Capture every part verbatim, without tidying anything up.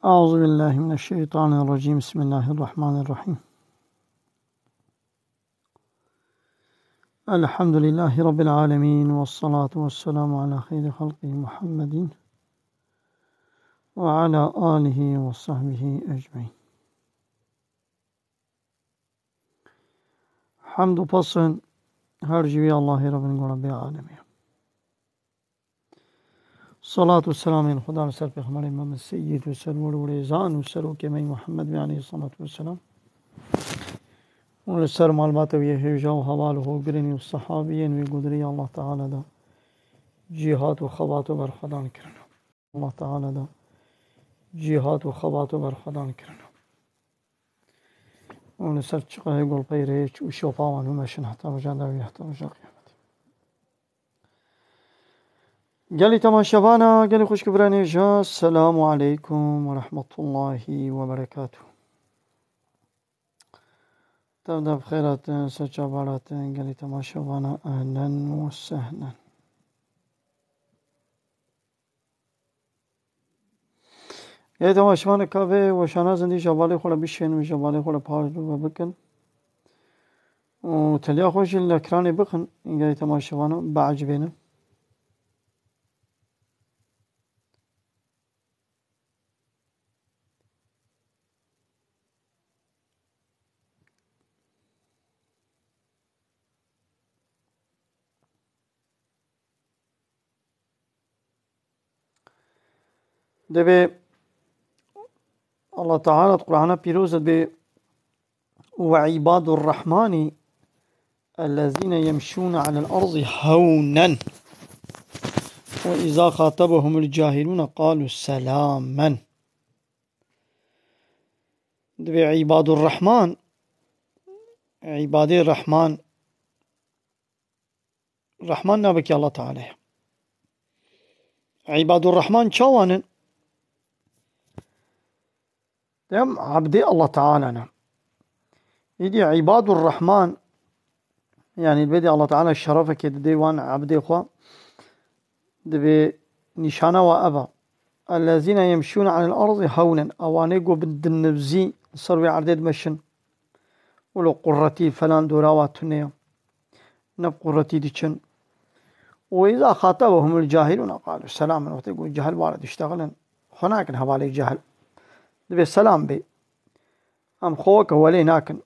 أعوذ بالله من الشيطان الرجيم. بسم الله الرحمن الرحيم. الحمد لله رب العالمين، والصلاة والسلام على خير خلقه محمد وعلى آله وصحبه أجمعين. Hemd û pesên her ji wî Allahê Rebin gora bê alemê. Salat û selamên Xuda li ser Pêxemberê me, me seyyid û serwer û rêzan û serokê me yî Muhammed bê aleyhissalatu vesselam. Û li ser malbata wî yê hêja û heval û hogirên wî û sehabiyên wî godirî Allah Teala da cîhat û xebat û berxwedan kirin. Allah Teala da cîhat û xebat û berxwedan kirin. Û li ser çiqehê golpeyê rêç û şopa wan bimeşin heta roja dawî, heta roja qiyametê. Gelî temaşevana, gelî xwişk û birayên hêja, selamu aleykum ve rahmetullahi ve berekatuh. Tev de bi xêr hatin, ser çava hatin, gelî temaşevana, ehlen ve sehlen. Gelî temaşevanê ka vê weşana zindî ji hevalê xwe re bişên û ji hevalê xwe re paş bi ve bikin. Û teliya xwe jî li ekranê bixin, gelî temaşevana biecibênin. Divê Allah Teala di Qur'ana Pîroz de divê, "Ve ibadur Rahmani ellezîne yemşûne alel arzi hewnen ve izâ xatebehumul cahilûne qalû selâmen." Divê ibadur Rahman, ibadê Rahman, Rahman navekî Allah Teala ye. Îbadur Rahman çawan in? Dem ebdê Allah Teala ne. Îdî Îbadur Rahman, yanî divê Allah Teala şerefekê didê wan ebdê xwe, divê nîşana wa ev e. Ellezîne yemşûne alel arzî hewnen. Ewanê ku bi dinivzî li ser wê erdê dimeşin. Wilo quretî falan dora wa tune ye. Ne bi quretî diçin. Û îza xatebehumul cahilûne qalû selamen. Wextê ku cahil ware diştexilin, xwe nakin hevalê cahil. Divê selam bê. Em xwe weke welê nakin.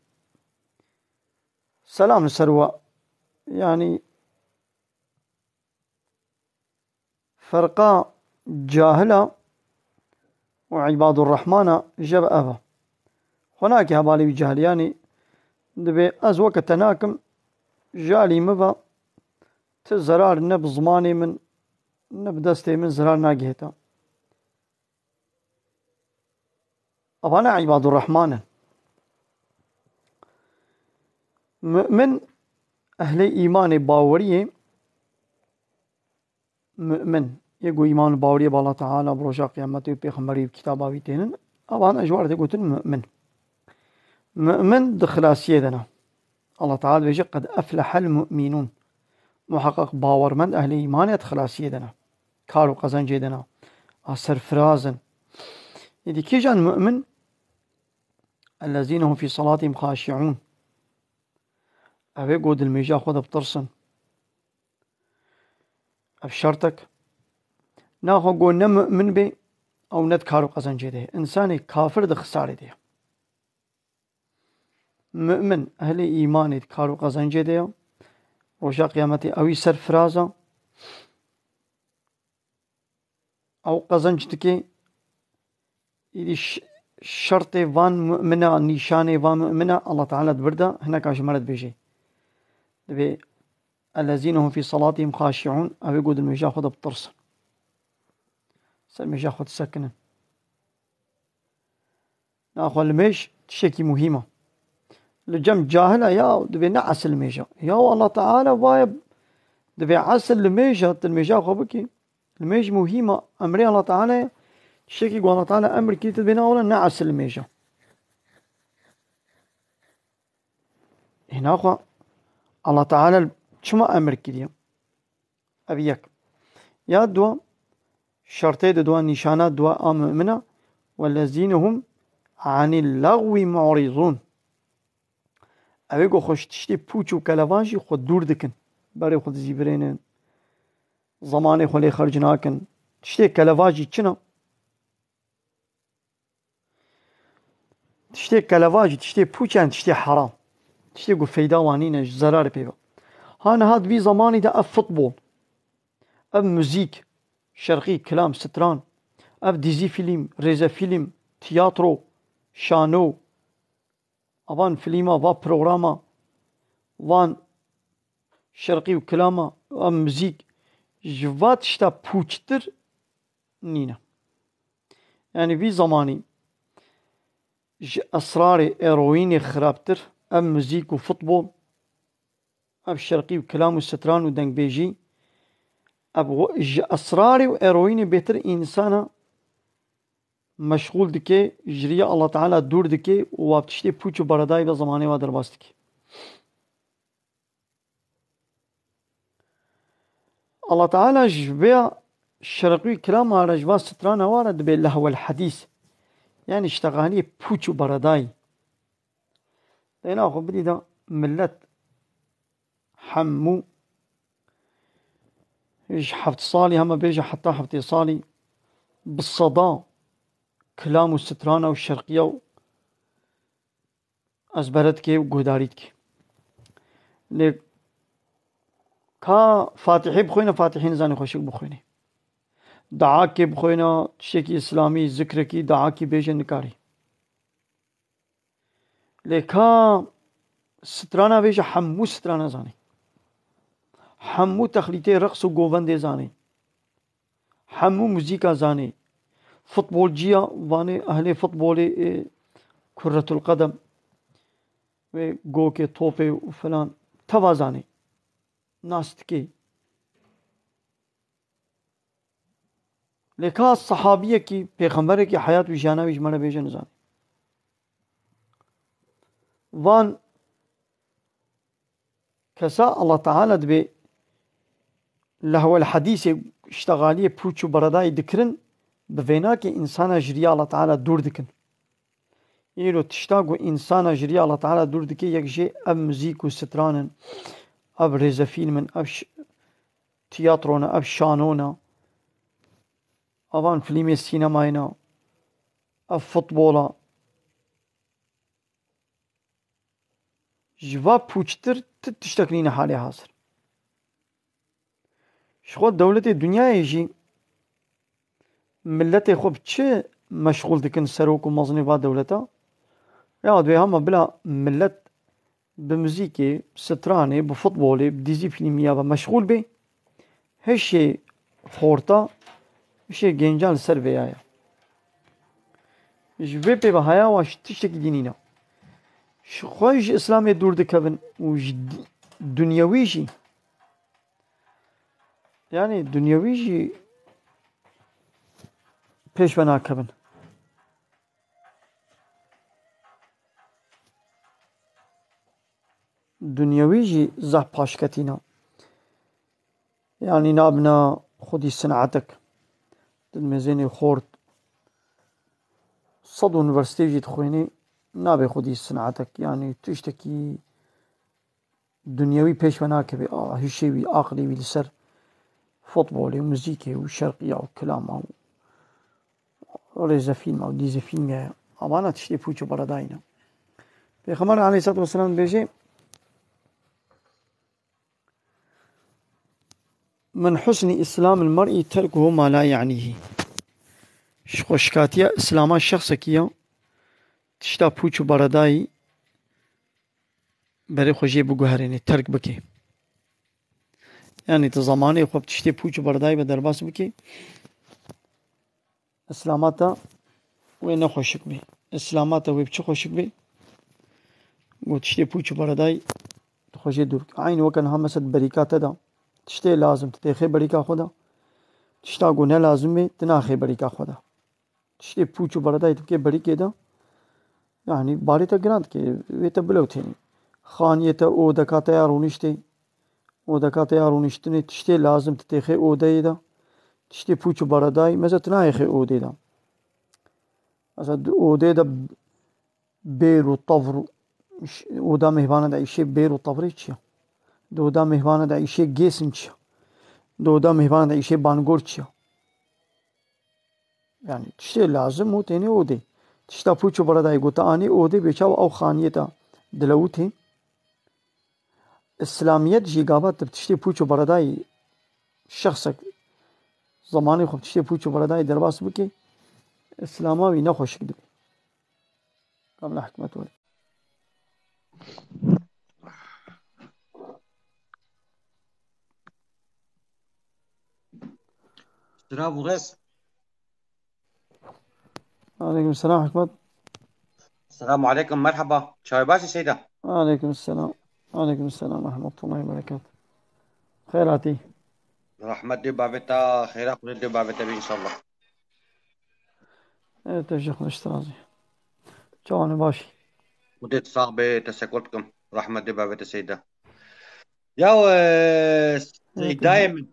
Selam li ser we. Yanî, ferqa cahila û îbadur Rahmana ji ev e. Xwe nake hevalê wî cahil, yanî divê ez weke te nakim, ji alî min ve ti zerar ne bi zimanê min, ne bi destê min zerar nagihê te. Ava ne îbadur Rahman in. Mu'min, ehlê îmanê, baweriyê, mu'min, yê ku îman û baweriyê bi Allah Teala, bi roja qiyametê û pêxemberî û kitaba wî tênin, avan ji wan re tê gotin mu'min. Mu'min di xilasiyê de ne. Allah Teala dibêje, "Qed eflehel mu'minûn." Muheqeq bawermend, ehlê îmanê di xilasiyê de ne. Kar û qezencê de ne. A serfiraz in. Êdî kîjan mu'min? "Ellezîne hum fî salatihim xaşi'ûn." Ev ê ku di limêja xwe de bitirsin. Ev şertek. Naxwe ku ne mu'min bê, ew ne di kar û qezencê de ye. Însanê kafir di xisarê de ye. Mu'min, ehlê îmanê di kar û qezencê de ye. Roja qiyametê ewî serfiraz e. Ew qezenc dike. Îdî ş-, şertê van mu'mina, nîşanê van mu'mina, Allah Teala di vir de hineka ji me re dibêje. Dibê, "Ellezîne hum fî salatihim xaşi'ûn", ew ê ku di limêja xwe de bitirsin. Ser mêja xwe disekinin. Naxwe limêj tiştekî muhîm e. Li cem cahila ya divê ne esil limêja. Ya Allah Teala vaye divê esil limêja, tu limêja xwe bikî. Limêj muhîma emrê Allah Teala ye. Tiştekî ku Allah Teala emr kiriye, tu dibê na wela ne esil limêja. Hêna xwe Allah Teala çima emr kiriye? Ev yek. Ya dua, şertê di dua, nîşana dua a mumina, "Wellezîne hum anil lagwi mu'rizûn." Ew ê ku xwe ji tiştê pûç û kelevajî xwe dûr dikin. Berê xwe dizîvirênin. Zemanê xwe lê xerc nakin. Tiştê kelevajî çi ne? Tiştê kelevajî, tiştê pûç, yanî tiştê heram. Tiştê ku feyda wan nîne, ji zerarê pê ve. Ha niha di vî zemanî de ev futbol, ev muzîk, şerqî, kilam, stran, ev dîzî fîlm, rêzefîlm, tiyatro, şano, a van fîlma, va programa, van şerqî û kilama, ev muzîk, ji va tişta pûçtir nîne. Yanî vî zemanî ji esrarê eroînê xirabtir, ev muzîk û futbol, ev şerqî û kilam û stran û dengbêjî, ev we-, ji esrarê û eroînê bêtir însana meşxûl dike, ji riya Allah Teala dûr dike û wa bi tiştê pûç û beredayî ve zemanê wa derbas dike. Allah Teala ji vê şerqî kilama re, ji va strana wa re dibê lehwel hedîs. Yanî ştexaliyê pûç û beredayî. Lê naxwe bidî de millet hemû ji heft salî, hema bêje heta heftê salî, bi seda kilam û strana û şerqiya û ezbere dike û guhdarî dike. Lê ka Fatihê bixwîne, Fatihê nizane xweşik bixwîne. Duakê bixwîne, tiştekî îslamî, zikrekî, duakî bêje, nikarî. Lê ka strana bêje, hemû strana zanî. Hemû texlîtê reqs û govendê zanî. Hemû muzîka zanî. Futbolciya vanê, ehlê futbolê, ê, kuretul qedem, wê gokê, topê û filan, teva zanî. Nas dikê. Lê ka sehabiyekî, pêxemberekî heyat wî, jiyana wî ji me re bêje, nizane. Van kesa Allah Teala dibê lehwel hedîsê, ştexaliyê pûç û beredayî dikirin, bi vênakê însana ji riya Allah Teala dûr dikin. Îro tişta ku însana ji riya Allah Teala dûr dike, yek jê ev muzîk û stran in, ev rêzefîlm in, ev ş-, tiyatro ne, ev şano ne, evan filmê sînemayê ne, ev futbola. Ji va pûçtir ti tiştek nîne halê hazir. Ji xwe dewletê dinyayê jî miletê xwe bi çi meşxûl dikin serok û mezinê va dewleta? Ya divê hema bila milet bi muzîkê, bi stranê, bi futbolê, bi dîzî fîlmî ya ve meşxûl bê. Hişê xorta, hişê gêncan li ser vêya ye. Ji vê pê ve haya wan ji tiştekî dî nîne. Ji xwe ji Îslamê dûr dikevin û ji di-, dinyewî jî, yanî dinyewî jî pêş ve nakevin. Dinyewî jî zehf paşketî ne. Yanî nabina xwedî sinetek. Di mêzênê xort sed unîversîteyê jî dixwînî, nabê xwedî sinetek. Yanî tiştekî dinyewî pêş ve nakeve. A, hişê wî, aqilê wî li ser futbolê û muzîkê û şerqiya û kilama û rêzefîlma û dîzefîlmê ye. Avana tiştê pûç û beredayî ne. Pêxember aleyhisselatu vesselam dibêje, "Min husni islamil mer'i terkuhu ma la ya'nihi." Ji xweşikatiya Îslama şexsekî ya tişta pûç û beredayî berê xwe jê biguherînê, terk bike. Yanî tu zemanê xwe bi tiştê pûç û beredayî ve derbas bike, Îslama te wê nexweşik bê. Îslama te wê bi çi xweşik bê? Got tiştê pûç û beredayî tu xwe jê dûr bike. Eynî weke niha mesela berîka te de tiştê lazim, tu têxê berîka xwe de, Tişta ku ne lazim e, tu naxê berîka xwe de. Tiştê pûç û beredayê tu bikê berîkê de, yanî barê te giran dike, wê te bilewtênî. Xaniyê te, odeka te ya rûniştê, odeka te ya rûniştinê, tiştê lazim tu têxê odeyê de. Tiştê pûç û beredayê, mesela tu nayêxê odê de. Mesela di odê de bêr û tevr û ş-, oda mêhvana de îşê bêr û tevrê çi ya? Di oda mêhvana de îşê gêsin çi ya? Di oda mêhvana de îşê bangor çi ya? Yani tiştê lazim û tênê odê. Tişta pûç û beredayê ku te anî odê bê çawa ew xaniyê te dilewitê. Îslamiyet jî gava tu bi tiştê pûç û beredayê şexsek zemanê xwe bi tiştê pûç û beredayê derbas bikê, Îslama wî nexweşik dibe. Kamla hikmet were. Sira Vures. Aleyküm selam Hikmet. Selamu aleyküm, merhaba. Çay başı Seyda. Aleyküm selam. Aleyküm selam ve rahmetullahi ve berekatuhu. Xeyr hatî. Rahmet dê bavê te, xeyra Xwedê dê bavê te be inşallah. Evet, teşekkür ederim. Çawanê baş. Xwedê sax be, teşekkür dikim. Rahmet dê bavê te Seyda. Ya, e, Seydayê min,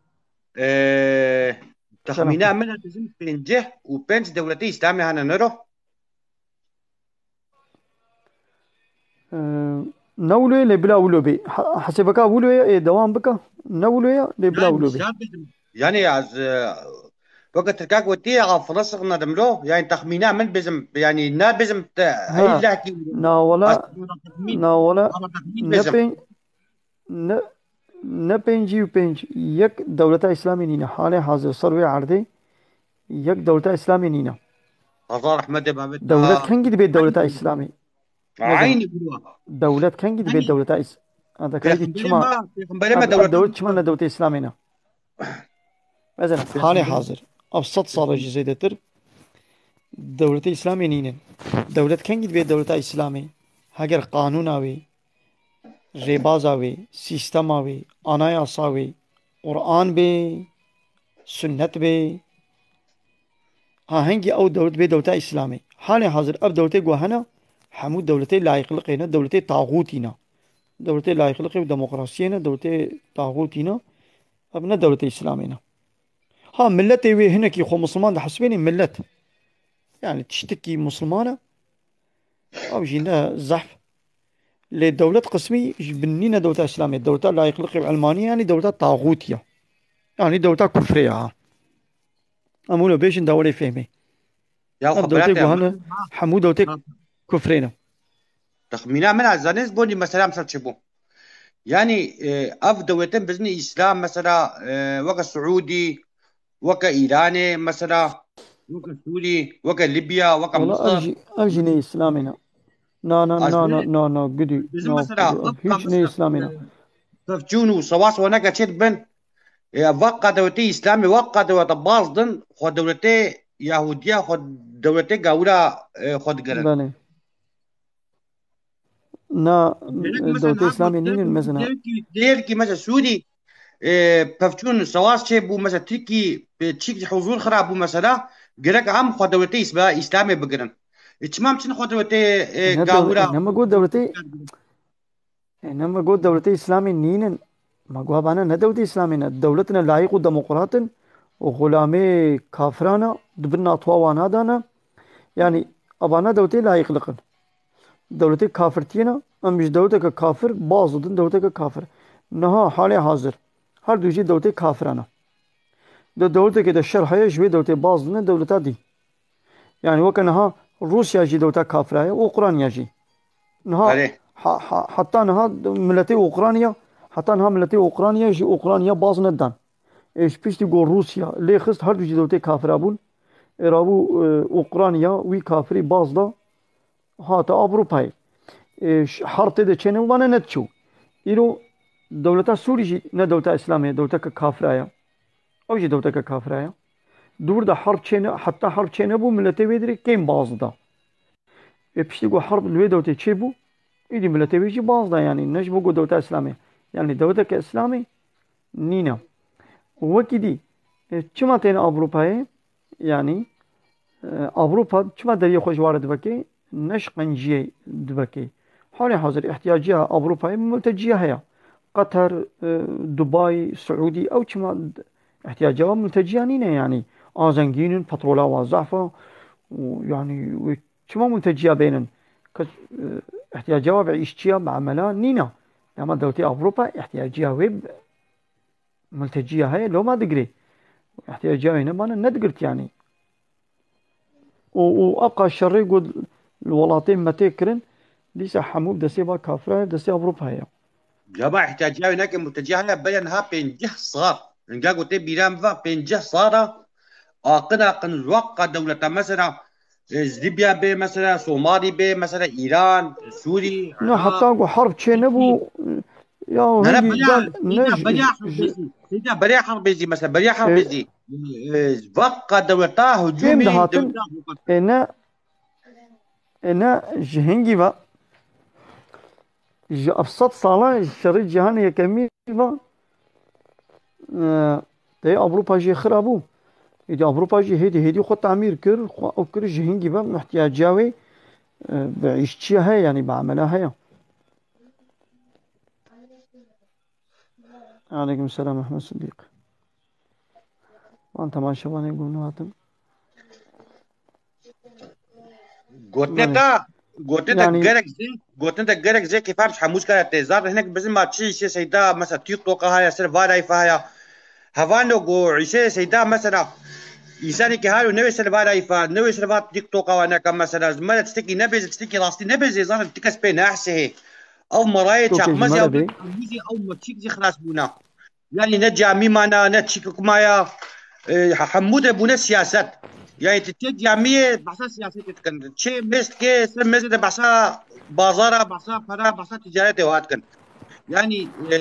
e, texmîna min e, dizim pêncî û pênc dewletê Îslamê hene nero. Ee, ne wilo ye lê bila wilo bê. Ha-, hesêbeka wilo ye, ê, dewam bika. Ne wilo ye lê bila wilo bê. Yani, yani az, e, weke Tirkak wetî, a, Filistin ne dimlo. Yani, texmîna min bizim, yani, ne bizim te, Ha, illa ki na wala, az, na wala, ama texmîn ne bizim. pê-, ne, ne pêncî û pênc yek dewleta Îslamê nîne. Halê hazir ser wê erdê yek dewleta Îslamê nîne. Hazar Ehmedê Babet Dewlet ha. kengî dibe dewleta Îslamê? Aynı gruba. Dewlet kengî dibe Hani dewleta Îs-, ha, de kaydı Peyxemberê çima, ma, Peyxemberê ma ha, dewlet dewlet çima ne dewleta Îslamê ne? Mesela halê Peyxember- hazir, ev sed sala jî zêdetir dewleta Îslamê nînin. Dewlet kengî dibe dewleta Îslamê? Heger qanûna wê, rêbaza wê, sîstema wê, anayasa wê, Qur'an bê, sunnet bê, ha hengî ew dewlet bê dewleta Îslamê. Halê hazir ev dewletê ku hene, hemû dewletê layîqliqê ne, dewletê taxûtî ne. Dewletê layîqliqê û demokrasiyê ne, dewletê taxûtî ne. Ev ne dewletê Îslamê ne. Ha, milletê wê hinekî xwe misilman dihesibênî millet. Yani tiştekî misilman e, ew jî ne zehf. Lê dewlet qismî ji bin nîne dewleta Îslamê. Dewleta layîqliqê û ilmanî, yani dewleta taxûtî ya. Yani dewleta kufrê ya. Em wilo bêjin da werê fehmê. Ya Ev xwe dewletê birate, guhane, hemû dewletê ha. kufrê ne. Texmîna min a zanî ji bo nî mesela misal çi bû. Yani, e, ev dewletin bizni Îslam mesela, e, weke Suûdî, weke Îranê mesela, weke Sûrî, weke Libya, weke Wala ev Misir. jî, ev jî ne Îslamê ne. Na, na, Az na, na, bile na, na, gidî. Bizim Na, mesela, gidî. Weke Hiç ne mesela, Îslamê ne. e, Pevçûn û Sewas û neke çê dibin. E, weke dewletê Îslamê, weke dewlete baz din, xwe dewletê Yahudiya, xwe dewletê gawira, e, xwe digirin. Belê. Na, Gerek mesela dewletê niha Îslamê nînin mezina. Gerek ki, gerek ki mesela Sûrî, e, pevçûn sewaz çê bû, mesela Tirkî, e, çîk huzur xira bû mesela, gerek em xwe dewletê Îsla-, Îslamê bigirin. E, çima em çin xwe dewletê, e, Ne dew-, gawira? ne me got dewletê, e, ne me got dewletê Îslamê nînin. Ma guha bana ne dewletê Îslamê ne. Dewletine layîq û demokrat in û xulamê kafiran e, di bin natwa wana de ne. Yani, avana dewletê layîqliq in. Dewletê kafirtiyê ne, em ji dewleteke kafir baz didin dewleteke kafir. Niha halê hazir, her du jî dewletê kafiran e. Di dewleteke de şer heye, ji wê dewletê baz didin dewleta dî. Yani weke niha Rûsya jî dewleta kafira ye, Ukrayna jî. Niha, Erê. ha-, ha-, heta niha miletê Ukrayna, heta niha miletê Ukrayna jî Ukrayna baz nedan. Ê, ji piştî ku Rûsya lê xist, her du jî dewletê kafira bûn. Ê, rabû, e, Ukrayna wî kafirî baz da, hate Ewropayê. Ê, ş-, harb tê de çênebû, vane nediçû. Îro dewleta Sûrî jî ne dewleta Îslamê ye, dewleteke kafira ye. Ew jî dewleteke kafira ye. Di wir de harb çêne-, heta harb çênebû, miletê wê dirê kêm baz dida. Ê, piştî ku harb li wê dewletê çêbû, îdî miletê wê jî baz da, yanî ne ji bo ku dewleta Îslamê, yanî dewleteke Îslamê nîne. Wekî dî, E, çima tên Ewropayê? Yanî, e, Ewropa çima deriyê xwe ji ware dibekê? Ne ji qenciyê dibekê. Halê hazir ihtiyaciya Ewropayê multeciya heye. Qeter, e, Dubai, Siûdî, ew çima ihtiyaciya wan multeciya nîne yanî. A zengîn in, petrola wan zehf e û yanî wê çima multeciya bênin? Kes, e, ihtiyaciya wan bi îşçiya, bi emela nîne. Dema dewletê Ewropa ihtiyaciya wê bi multeciya heye, loma digirê. Ihtiyaciya wê nebane, nedigirt yanî. Û, û ebqa şerê ku li welatê me tê kirin, dîsa hemû bi destê va kafira ye, destê Ewropa ye. Loma ihtiyaciya wê neke multeciya heye, beriya niha pêncî sal. Hinga ku tê bîra min va pêncî sal e, aqin aqin weqa dewleta mesela, e, ji Libya bê mesela, Somalî bê mesela, Îran, Sûrî, No, Iraq. Heta ku herb çê nebû, ya Ne, ne, hingî beriya, gel, ne seyda, ji, beriya ji, herbê jî, seyda, beriya herbê jî, mesela, beriya e, herbê jî, e, weqa dewleta hicûmê kêm dihatin, dewleta Ewropa. E, ne, e, ne, ji hingî ve, ji ev sed sala şerê cîhanê yekemî ve, e, tê Ewropa jî xira bû. Êdî Ewropa jî hêdî hêdî xwe tamîr kir, xwe ew kir ji hingî ve ihtiyaciya wê, e, bi îşçiya heye, yanî bi emela heye. Aleyküm selam Mehmet Sidîq. Wan temaşevanê gund hatin. Gotinê Belê. te, gotinê te Yani gerek zê, gotinê te gerek zê kêfan ji hemû kare tê. Zaten hinek bizim ma çi îşê seyda, mesela TikTok'a haya, ser va leyfa haya. Hevano go îşê seyda, mesela, insanê ki halo newê ser va leyfa, newê ser va TikTok'a wa neka, mesela, ji me re tiştekî nebêje, tiştekî rastî nebêje, zaten ti kes pê nehsê hê. Ew merayê Çok çakmez ya, ezmara bê. Hemû jî ew meçîk jî xilas bûna. Yani ne camî mana, ne çîkik maya. E, hemû de bûne siyaset. Yani tu çê camiyê behsa siyasetê dikin. Çê mêz dikê, ser mêzê de behsa bazara, behsa para, behsa ticaretê wa dikin. Yani, e,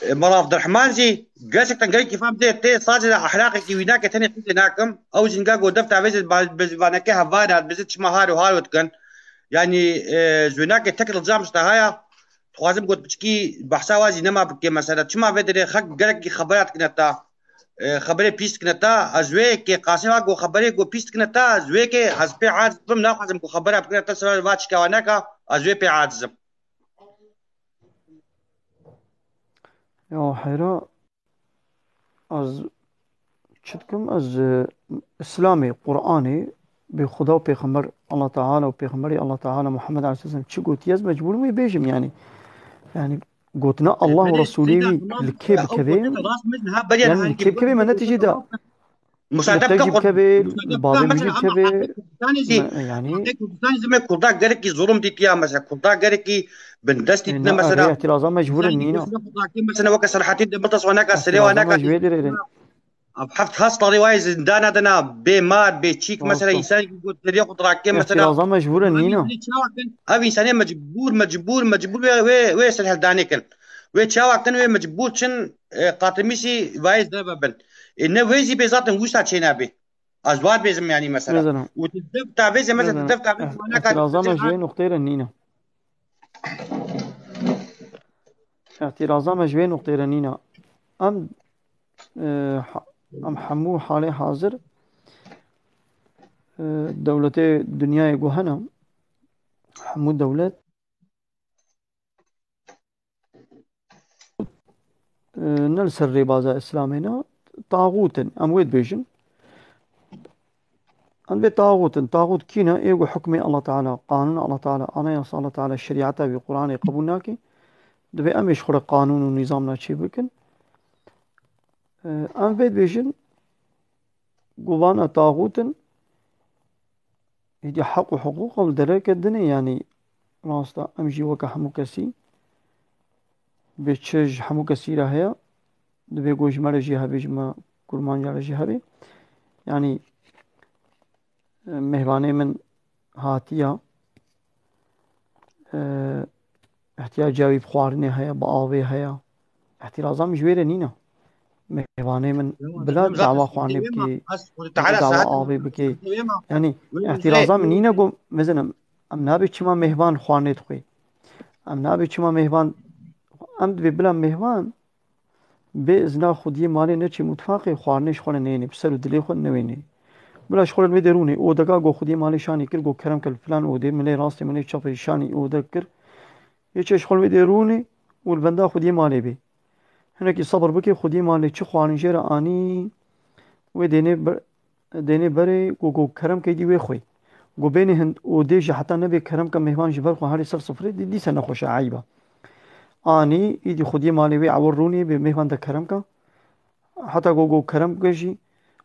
e, Mala Abdurrahman jî gerçekten gelekî fam dê tê sacê de ahlakekî wî nake tenê qîzê nakim. Ew jî hinga go dev tavêjê ba-, bi zivaneke hevara, bi zî çima haro haro dikin. Yani, e, ji wê nake tek dilcam ji te haya. Dixwazim got piçkî behsa wa jî nema bike mesela. Çima vê derê xelk gelekî xebera dikine ta, e, xeberê pîs dikine ta. Ez wê yekê qasê wa ku xeberê ku pîs dikine ta, ez wê yekê ez pê aciz bim, naxwazim ku xebera bikine ta, sera va çika wa neka, ez wê pê acizim. Ya heyra, ez çi dikim? Ez, e, Îslamê, Qur'anê, bi Xuda û Pêxember, Allah Teala û Pêxemberê Allah Teala Muhammed aleyhisselam çi gotiye, ez mecbûr im wê bêjim yani. Yani gotina Allah û Resulê wî li kê bikevê, yani li kê bikevê me netîcê de. Musaade bike, bikevê, li bavê min jî bikevê. Kurdistanê jî, me, yani, Kurdistanê jî me Kurda gerekî zulum dîtiya mesela. Kurda gerekî bindest dîtine mesela. Îhtiraza mecbûr in nîne. Mesela weke Selahattin Demirtaş wa neka, Sirê wa neka. Ev heft has tarî wayê zindana dina, bê mar, bê çîk, mesela, însanekî got derya xwe dirakê, mesela. Îhtiraza mecbûr in nîne. Ev însanê mecbûr, mecbûr, mecbûr wê, wê, wê serhildanê kin. Wê çawa kin, wê mecbûr çin, e, qatimîsî vayê zeve bin. E, ne wê zî bê zaten wisa çênabê. Ez war bêzim yani mesela. Û tu dev tavêze mesela, tu dev tavêze. Îhtiraza me ji wê noqtê re nîne. Îhtiraza me ji wê noqtê re nîne. Em, e, ha-, em hemû halê hazir, e, dewletê dinyayê ku hene, hemû dewlet, e, ne li ser rêbaza Îslamê ne, taxût in. Em wê dibêjin. Em bê taxût in. Taxût kî ne? Ê ku hukmê Allah Teala, qanûna Allah Teala, anayasa Allah Teala, şerîeta wî, Qur'anê qebûl nake. Divê em ê ji xwe re qanûn û nîzamna çê bikin. E, em vê dibêjin, ku vana taxût in, êdî heq û hiqûq ew li dereke din e, yanî rast e, em jî weke hemû kesî, bê çi ji hemû kesî re heye, divê ku ji me re jî hebe, ji me kurmanca re jî hebe. Yanî, e, mêvanê min hatiya, e, ihtiyaca wî bi xwarinê heye, bi avê heye. Îhtiraza min ji wê re nîne. Mêvanê min bila dawa xwarinê bikê, bila dawa avê bikê. Yanî, îhtiraza min nîne ku, mezenem, em nabê çima mêvan xwarinê dixwê. Em nabê çima mêvan, em dibê bila mêvan bê izna xwediyê malê neçê mutfaqê, xwarinê ji xwe re neyênê, bi ser û dilê xwe newênê. Bila ji xwe re li wê derûnê, odeka go xwediyê malê şanî kir, go kerem ke li filan odê, milê rastê, milê çapê şanî odek kir. Yê çê ji xwe li wê derûnê û li benda xwediyê malê bê. Hinekî sebir bike, xwediyê malê çi xwarin jê re anî, wê dênê ber-, dênê berê, go, go kerem ke îdî wê xwê. Go bênê hin odê jî heta nebê kerem ke mêvan ji ber xwe herê ser sifrê, dî-, dîse nexweş e, eyb e. Anî, îdî xwediyê malê wê ewil rûnê bê mêvan de kerem ke. Heta go, go kerem ke jî,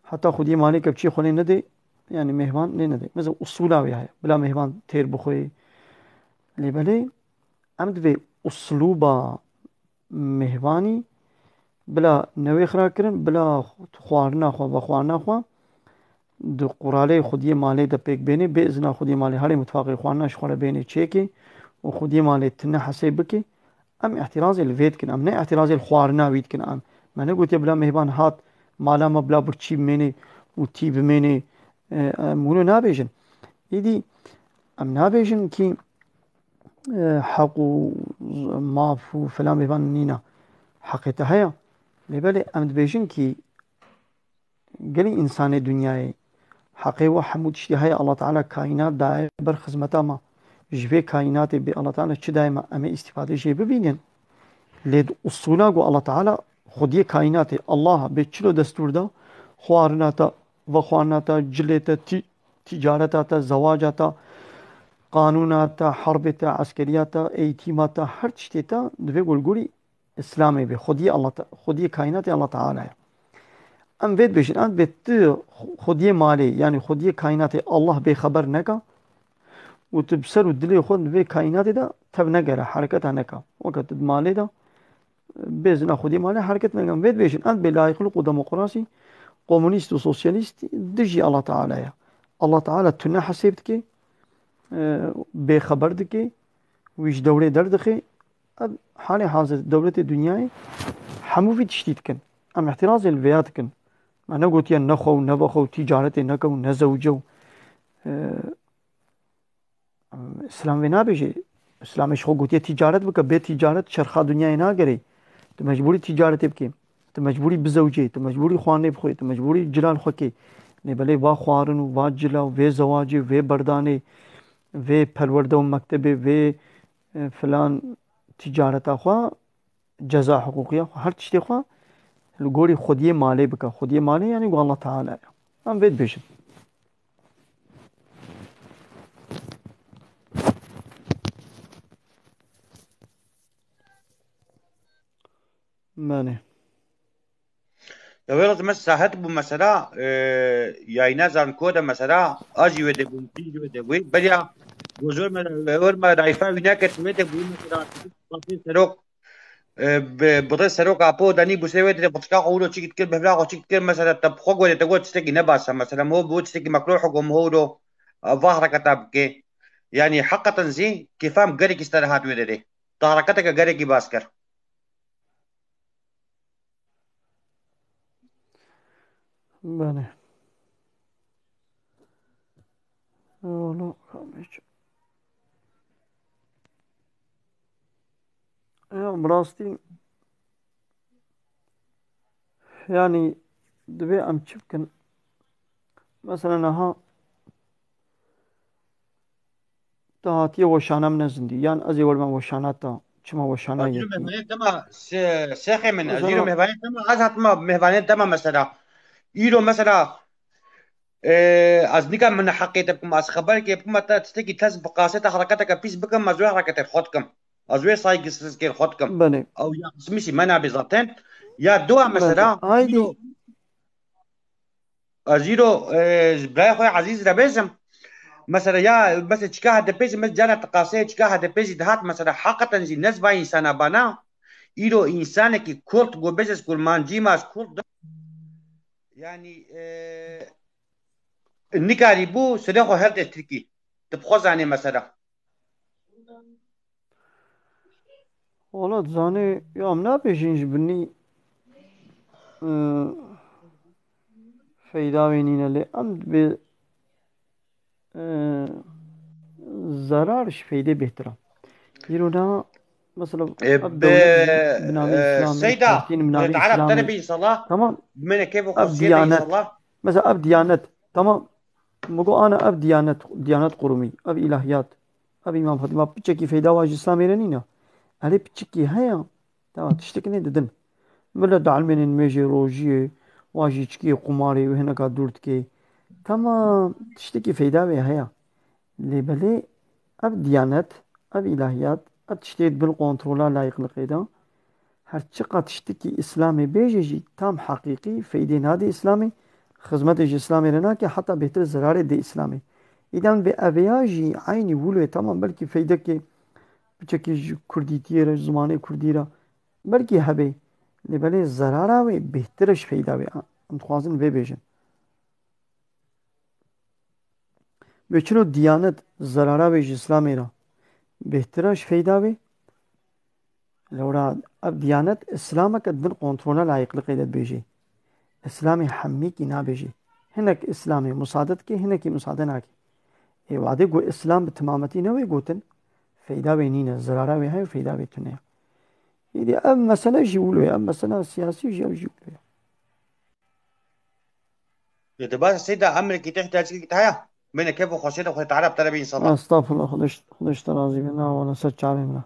heta xwediyê malê ke bi çiyê xwe lê nedê, yanî mêvan lê nedê. Mesela usûla wê heye. Bila mêvan têr bixwê. Lê belê, em divê uslûba mêvanî bila newê xira kirin, bila xwarina xwe, vexwarina xwe di quralê xwediyê malê de pêk bênê, bê izina xwediyê malê herê mutfaqê xwarina ji xwe re bênê çêkê û xwediyê malê tune hesê bike. Em îtirazê li vê dikin, em ne îtirazê li xwarina wî dikin. Em, me negotiye bila mêvan hat mala me bila birçî bimênê û tî bimênê, e, em wilo nabêjin. Îdî em nabêjin kî, e, heq û maf û filan mêvan nîna. Heqê te heye. Lê belê em dibêjin kî gelî însanê dinyayê heqê we hemû tiştî heye. Allah Teala kaînat daye ber xizmeta me. Ji vê kaînatê bê Allah Teala çi daye me, em ê îstîfadê jê bibînin. Lê di usûla ku Allah Teala xwediyê kaînatê, Allah bê çilo destûr da, xwarina te, vexwarina te, cilê te, tî-, tîcareta te, zewaca te, qanûna te, herbê te, eskeriya te, eğitîma te, her tiştê te divê ku li gorî Îslamê bê. Xwediyê Allah Te-, xwediyê kaînatê Allah Teala ye. Em vê dibêjin, em dibê tu xwediyê malê, yanî xwediyê kaînatê Allah bêxeber neka û tu bi ser û dilê xwe di vê kaînatê de tev negere, hereketa neka. Weke tu di malê de bê zina xwediyê malê hereket neke. Em vê dibêjin, em dibê layîqlik û demokrasî, komunîst û sosyalîst dijî Allah Teala ye. Allah Teala tune hesêb dike, e, bêxeber dike, wî ji dewrê derdixe. Ev halê hazir dewletê dinyayê hemû vî tiştî dikin. Em îtirazê li vêya dikin. Me negotiye nexwe û nevexwe û tîcaretê neke û nezewce û, e, Îslam vê nabêje. Îslamê ji xwe gotiye tîcaret bike. Bê tîcaret çerxa dinyayê nagerê. Tu mecbûrî tîcaretê bikê. Tu mecbûrî bizewcê. Tu mecbûrî xwarinê bixwê. Tu mecbûrî cila li xwe kê. Lê belê va xwarin û va cila û vê zewacê û vê berdanê, vê perwerde û mektebê, vê, e, filan tîcareta xwe, ceza hiqûqiya xwe, her tiştê xwe li gorî xwediyê malê bike. Xwediyê malê, yanî ku Allah Teala ye. Em vê dibêjin. Mane. Ya wê roj me sahet bû mesela, e, yayna zanko de mesela, a jî wê de bû, pî jî wê de bû. Beriya gozor me, wer me rayfa wî neket, wê de bû mesela, serok, e, bi, bi rê serok Apo danî bû, se wê de bixçika xwe wilo çik dikir, bihvla xwe çik dikir, mesela, te bi xwe gorê te got tiştekî ne baş e, mesela, mo bû tiştekî mekruh, go mo wilo, e, va hereketa bike. Yanî heqeten zî kêfa min gelekî ser hat wê derê. Te hereketeke gelekî baş kir. Belê. Wala, ya, bi rastî, yanî, divê em çi bikin? Mesela, niha te hatiye weşana min zindî. Yan ez ê werime weşana te. Çima weşana Ez îro yekî? Mehmanê dema se-, sexê min, ez îro Mesela mehmanê dema, ez hatima mehmanê dema mesela. Îro mesela, e, ez nika min heqê te bikim, ez xeberekê bikim, te tiştekî tez bi qasê te hereketeke pîs bikim, ez wê hereketê xwe dikim. Ez wê saygısızkê xwe dikim. Belê. Ew ya qismîsî me nabê zaten. Ya dua Belê. Mesela, Haydi. Îro Ez îro, e, ji birayê xwe ezîz re bêjim. Mesela ya, mesela çika H D P jî, mes-, cana tiqaseyê çika H D P jî dihat, mesela heqeten jî nezba însana bana. Îro însanekî kurt, go bêje ez kurmancî ma ez kurt de-, yanî, e, nikarî bû, sirê xwe herde Tirkî. Tu bi xwe zanê mesela. Wala dizanê, ya em nabêjin ji binî, e, feyda wê nîne lê em dibê, e, zerar ji feydê bêhtir e. Îro na Mesela, e, ev bi, dewlet bi navê e, Îslamê, Seyda, partiyên bi navê Îslamê. Tamam. Ev diyanet. Mesela ev diyanet. Tamam. Min got ana ev diyanet, diyanet qurumî, ev îlahiyat, ev Îmam Hatîb, ma piçekî feyda wa ji Îslamê re nîne. Erê piçekî heye. Tamam, tiştekî ne didin. Millet dielmênin mejê rojiyê, wa jî çikiyê qumarê û hineka dûr dikê. Tamam, tiştekî feyda wê heye. Lê belê ev diyanet, ev îlahiyat, ev tiştê di bin kontrola layîqliqê de. Her çiqas tiştekî Îslamê bêje jî tam heqîqî feydê nade Îslamê, xizmetê ji Îslamê re nake, heta bêhtir zerarê dê Îslamê. Îdem vê eveya jî eynî wilo ye, tamam, belkî feydekê piçekî ji kurdîtiyê re, ji zimanê kurdî re belkî hebe. Lê belê zerara wê bêhtir e ji feyda wê. Em dixwazin vê bêjin. Wê çilo diyanet zerara wê ji Îslamê re bêhtir e ji feyda wê? Lewra ev diyanet Îslameke di bin kontrola layîqliqê de dibêje. Îslamê hemîkî nabêje. Hinek Îslamê musade dike, hinekî musade nake. Ê wadê ku Îslam bi timametî newê gotin, feyda wê nîne, zerara wê heye, feyda wê tune ye. Îdî ev mesele jî wilo ye, ev mesele siyasî jî ew jî wilo ye. Li dibara Seyda Amerîkî te îhtiyacekî te heye? Bêne keyf û xweşiyê de Xwedê Teala bi te re be înşallah. Estağfurullah, Xwedê ji, Xwedê ji te razî be. Na wala ser çavê min e.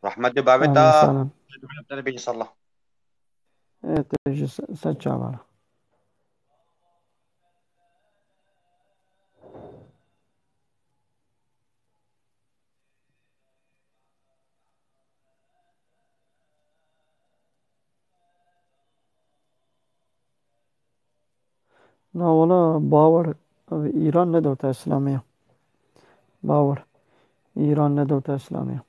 Rahmetê bavê te, Xwedê Teala bi te re be înşallah. Ê, te jî se-, ser çava re. Na wala bawer, ev Îran ne dewleta Îslamê ye. Bawer, Îran ne dewleta Îslamê ye.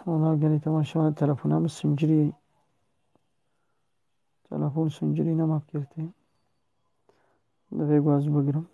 Wala gelî temaşevan, telefona min sincirî, telefon sincirî nema girtî. Divê ku ez bigirim.